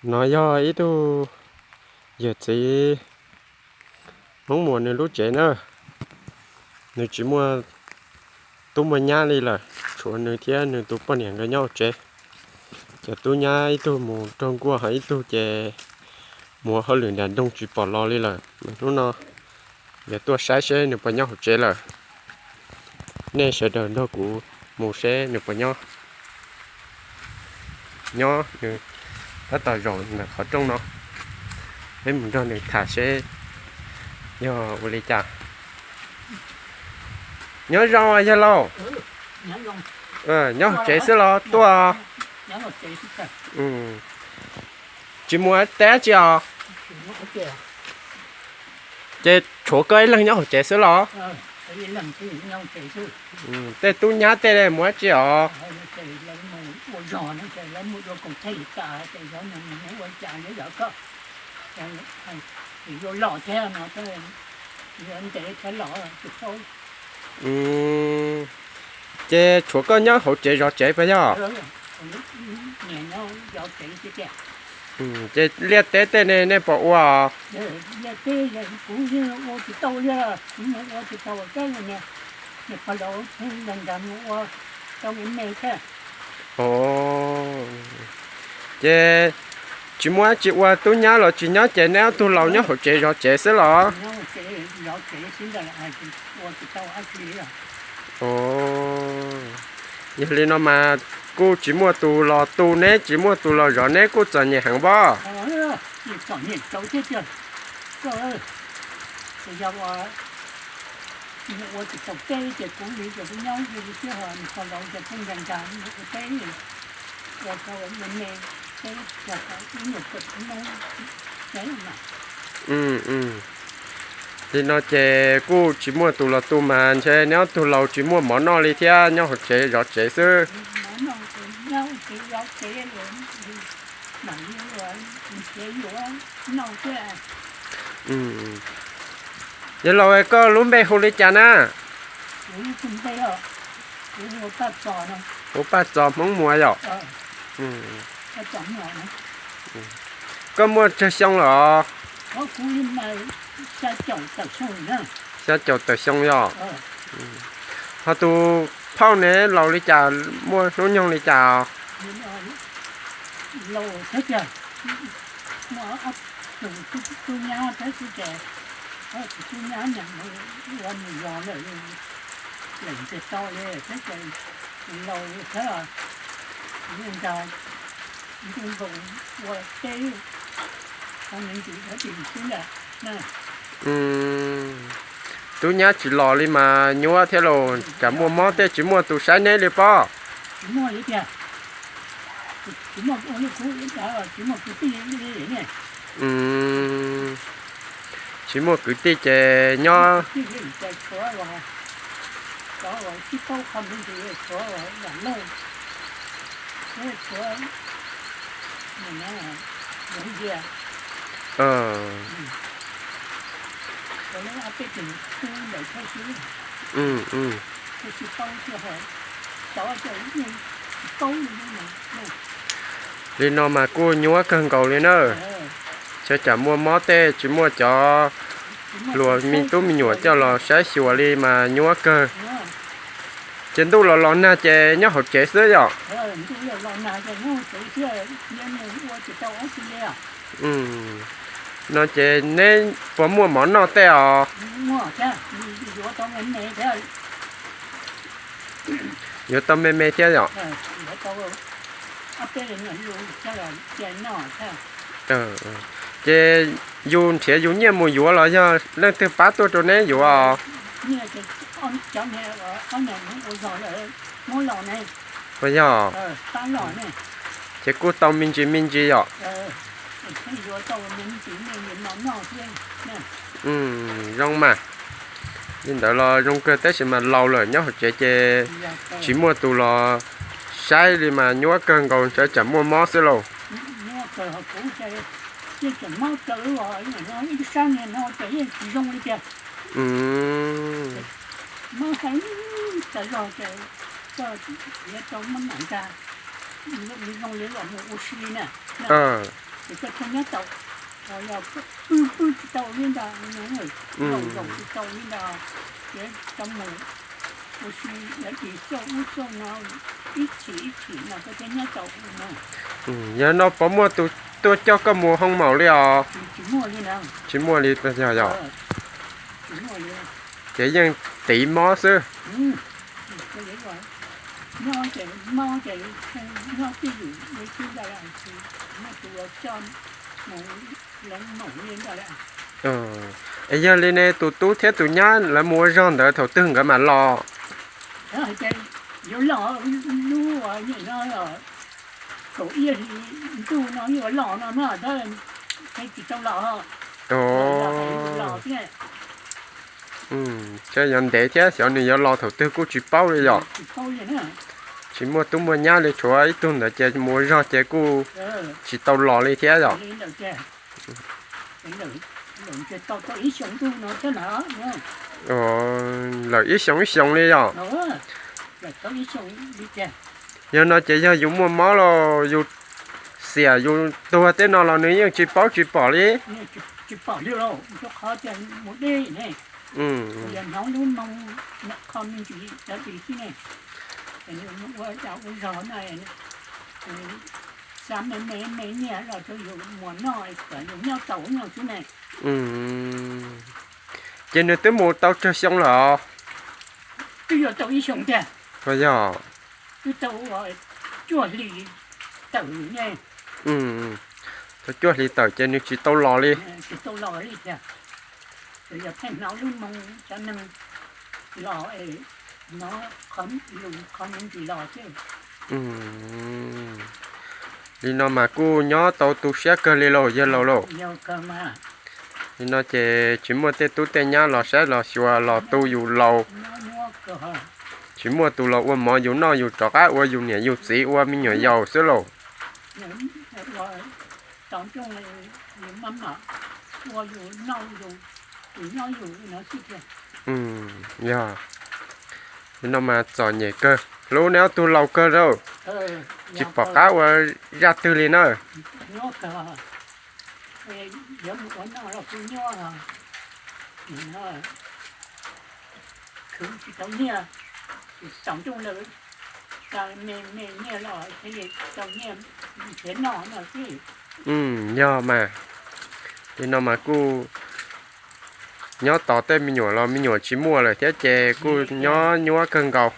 No yog ib tug yawm txiv Hmoob Muas nws lub tsev na. Nws tsis muaj tub muaj nyab li lawm, tshuav nws thiab nws tus poj niam nkawd nyob hauv tsev. Cov tub nyab ib tug mus raug nkuaj, ho ib tug ces mus hauj lwm nram nroog tsis pom los li lawm. Hnub no yuav tuaj saib seb nws puas nyob hauv tsev lawm. Nej sawv daws nrog kuv mus seb nws puas nyob. Nyob, nws tab tom zaum ntawm qhov rooj no. Peb mus nrog nws tham seb yog ua li cas. Nyob zoo yawg laus. Nyob hauv tsev xwb los tuaj? Tsis mus teb tsi os? Ces tshuav koj ib leeg nyob hauv tsev xwb los? Tej tub nyab tej mus dab tsi os? Ces tshuav koj nyob hauv tsev zov tsev puas yog? Ces liaj teb tej ne nej puas ua? Ces tsis muaj dab tsi ua, tub nyab los tsis nyob ces neb ob tug laus nyob hauv tsev zov tsev xwb los? Yog li no mas kuj tsis muaj tus los tu neb, tsis muaj tus los zov neb kuj txom nyem heev pob? Li no ces kuj tsis muaj tus los tu mas ntshe neb ob tug laus tsis muaj mov noj li thiab, nyob hauv tsev zov tsev xwb. Yog laus, koj lub npe hu li cas na? Hu Paj Txos Hmoob Muas yom? Koj muaj tsawg xyoo los? Xya caum tawm xyoo yom. Ho tus phauj ne laus li cas, muaj hnub nyoog li cas? Tub nyab tsis los li mas nyuaj thiab los, tsam muaj mob tej tsis muaj tus saib neb li pob? Tsis muaj kwv tij ces nyob. Li no mas kuj nyuaj kawg nkaus li na. Tsam muaj mob tej tsis muaj cov hluas me tub me nyuam coj los saib xyuas li mas nyuaj kawg. Ces ntuj los los nag ces nyob hauv tsev xwb yom? No ces neb puas muaj mov noj tej os? Yuav tau me me thiab yom? Ces yus nrhiav yus nyiaj mus yuav los yog leej twg pab tuaj rau neb yuav? Puas yog? Ces kuj tau me ntsis me ntsis yom? Zoo mas. Li ntawd los zoo kawg, tab sis mas laus lawm nyob hauv tsev ces tsis muaj tus los saib li mas nyuaj kawg nkaus, ntshe tsam muaj mob xwb lauj. Ces koj thiaj nyob tau, yog pw pw tsis tau li ntag, zaum tsis tau li ntag, ces tau mus ua si, lawv tsis xauj ub xauj no, ib chim ib chim no koj thiaj nyob tau no. Yog no puas muaj tus tuaj coj koj mus hoo maum li os? Tsis muaj li na. Tsis muaj li yog yog. Ces yeej tiv mob xwb. Nyob ces mob ces nyob twj ywm li xwb ntag, tsis muaj tus coj mus hoo maum li ntag. Es yog li ne tus tub thiab tus nyab lawv mus ua zog ntawd thaum twg nkawd mam los? Ces yuav los lub no, kaum ib hlis ntuj no yuav los no na, tsis tau los. Los thiab. Ces yuav ntev thiab, xyov nws yuav los thaum twg kuj tsis paub li yom. Tsis muaj tub muaj nyab li, tshuav ib tug ntawd ces mus ua zog ces kuj tsis tau los li thiab yom. Lawm ib xyoo ib xyoo li yom. Yog no ces yog yus muaj mob los yus xiam yus tuag tej no los nws yeej tsis paub tsis pom li. Ces nws twb mus tau tsawg xyoo lawm os? Twb yuav tau ib xyoo tiag. Yog. Twb tau cuaj hlis tawm ne. Tau cuaj hlis tawm ces nws tsis tau los li. Tsis tau los li tiag. Yog pheej hnov lub moo cov neeg los es hnov lus qhov me ntsis los xwb. Li no mas kuj nyob tau tu siab kawg li lauj yawg laus lauj. Li no ces tsis muaj tej tub tej nyab los saib los xyuas los tu yus laus. Tsis muaj tus los ua mov yus noj, yus rov qab ua yus niam yus txiv ua me nyuam yaus xwb lauj. Yog li no mas txom nyem kawg, hlub neb ob tug laus kawg lauj. Tsis pom qab ua zaj twg li na. Yog mas, li no mas kuj nyob tos tej me nyuam los me nyuam tsis muaj lawm thiab ces kuj nyob nyuaj kawg nkaus.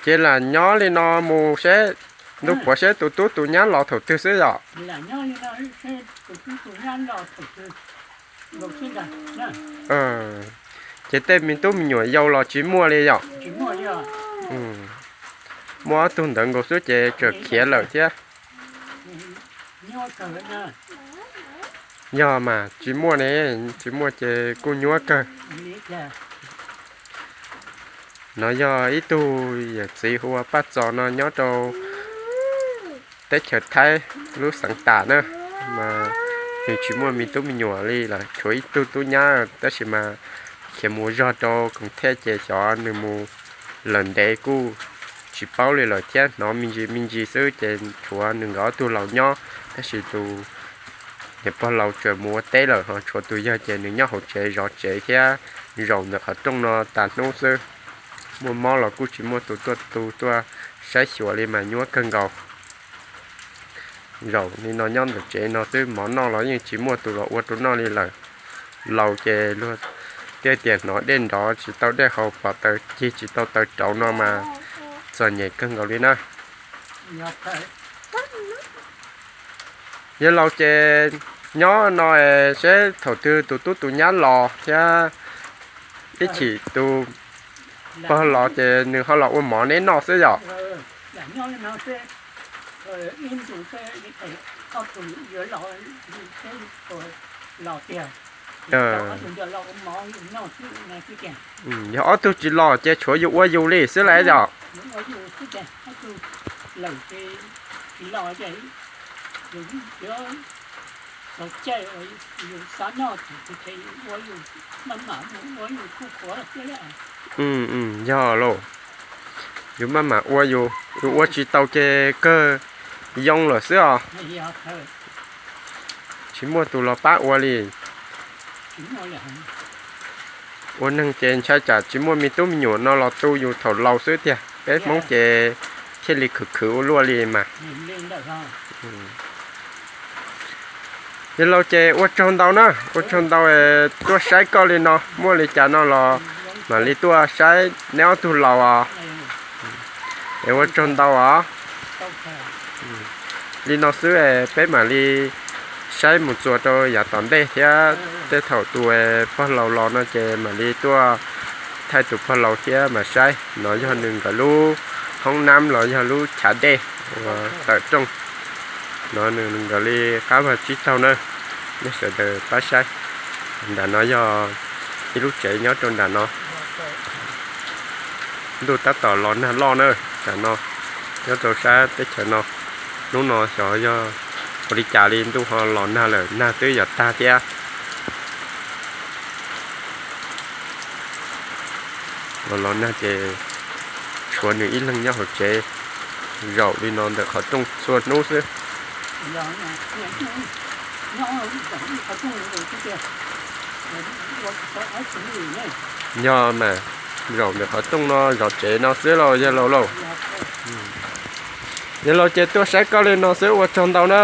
Ces lam nyob li no mus seb ntuj puav seb tus tub tus nyab los thaum twg xwb yom. Ces tej me tub me nyuam yau los tsis muaj li yom. Muaj ob tug ntawd nkaus xwb ces tseem khiav lawm thiab. Yog mas tsis muaj ne, tsis muaj ces kuj nyuaj kawg. No yog ib tug yawm txiv hu ua Paj Txos no nyob rau teb chaws Thaib lub xeev Tam na, mas nws tsis muaj me tub me nyuam li lawm, tshuav ib tug tub nyab tab sis mas khiav mus zog rau Koom Thej ces xyov nws mus lawm ntev kuj tsis paub li lawm thiab, hnov me ntsis me ntsis xwb ces tshuav nws nkawd ob tug laus nyob, tab sis tus niam pog laus tseem mus ua teb lawm ho tshuav tus yawg ces nws nyob hauv tsev zov tsev thiab zaum ntawm qhov rooj no tas hnub xwb. Muaj mob los kuj tsis muaj tus tuaj tu tuaj saib xyuas li mas nyuaj kawg nkaus. Zaum li no nyob ntawm tsev no xwb, mov noj los yeej tsis muaj tus los ua rau noj li lawm. Laus ces luag thiaj tias hnov dej nrov tsis tau dej haus, pom taws cig tsis tau taws rauv no mas txom nyem kawg nkaus li na. Yog laus ces nyob no seb thaum twg tus tub tus nyab los thiab ib chim tus pog los ces nws ho los ua mov neb noj xwb yom. Yog ob tug tsis los ces tshuav yus ua yus li xwb lauj yom. Yog lauj, yus maj mam ua, yus ua tsis tau ces kawg yoo lawm xwb os. Tsis muaj tus los pab ua li. Ua neeg ces ntshai tsam tsis muaj me tub me nyuam no los tu yus thaum laus xwb tiag. Peb Hmoob ces thiaj li khwv khwv ua luaj li mas. Yog laus ces ua tsaug ntau na, ua tsaug ntau tuaj saib koj li no, muaj li cas no los mam li tuaj saib neb ob tug laus os. Es ua tsaug ntau os. Li no xwb es peb mam li saib mus txuas rau yav tom ntej thiab, tej thaum tus pog laus los no ces mam li tuaj thaij tus pog laus thiab mam saib. No yog nws nkawd lub hoob nab los yog lub chav dej uas tawm rooj. No nws nkawd li qab vag tsib taug na, nej sawv daws pab saib. Nram no yog ib lub tsev nyob rau nram no. Ntuj tab tom los nag loj na, tam no nyob rau sab teb chaws no. Hnub no xyov yog ua li cas li ntuj ho los nag lawm, nag twb yuav tag thiab. Los los nag ces tshuav nws ib leeg nyob hauv tsev, zaum li no ntawm qhov rooj txhua hnub xwb. Yog mas, zaum ntawm qhov rooj no zov tsev no xwb lauj yawg laus lauj. Yawg laus ces tuaj saib koj li no xwb, ua tsaug ntau na.